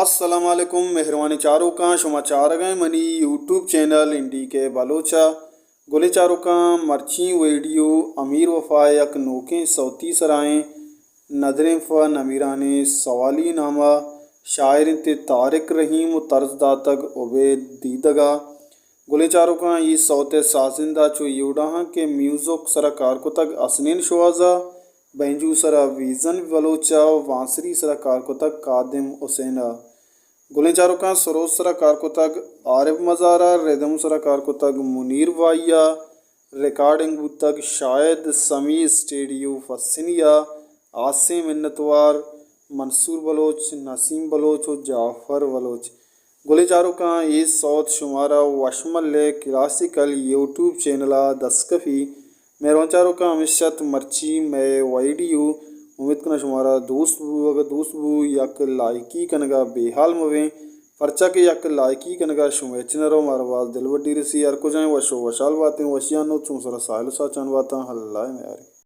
السلام علیکم مہروانیں چاروکاں، شما چارگ ءَ منی یوٹیوب چینل این ڈی کے بلوچ ءَ۔ گلیں چاروکاں، مرچی ویڈیو امیر وفا ءِ یک نوکیں سوتی سرا ایں۔ ندریں پہ نمیرانیں سوالی نام ءَ، شاعر انت طارق رحیم ءُ طرز داتگ عبید دیدگ ءَ۔ گلیں چاروکاں، اے سوت ءِ سازندہ چو ایوڈا آں کہ میوزک سرا کار کتگ حسنین شوہاز ءَ، بینجو سرا ویزن بلوچ ءَ ءُ بانسری سرا کار کتگ قادم حسین ءَ۔ گلیں چاروکاں، سروز سرا کار کتگ عارف مزار ءَ، ردم سرا کار کتگ منیر بھائی ءَ، ریکارڈنگ بوتگ شاہد سمی اسٹیڈیو پسنی ءَ۔ ہاسیں منتوار منصور بلوچ، نسیم بلوچ ءُ جعفر بلوچ۔ گلیں چاروکاں، اے سوت شمارا وش ملے کلاسیکل یوٹیوب چینل ءَ دست کپی۔ مہروان چاروکاں، ہمیش ات مرچی مئے ویڈیو۔ امیت کناں شمارا دوست بو، اگہ دوست بو یک لائکی کنگا بے حال مبیں، پرچا کہ یک لائکی کنگا شمئے چنرو مارا باز دلبڈی رسی۔ ہر کجائیں وش ءُ وشحال باتیں، وشیان ءُ چون سرا ساحل ءُ ساچان باتاں۔ اللہ ءِ میاریں۔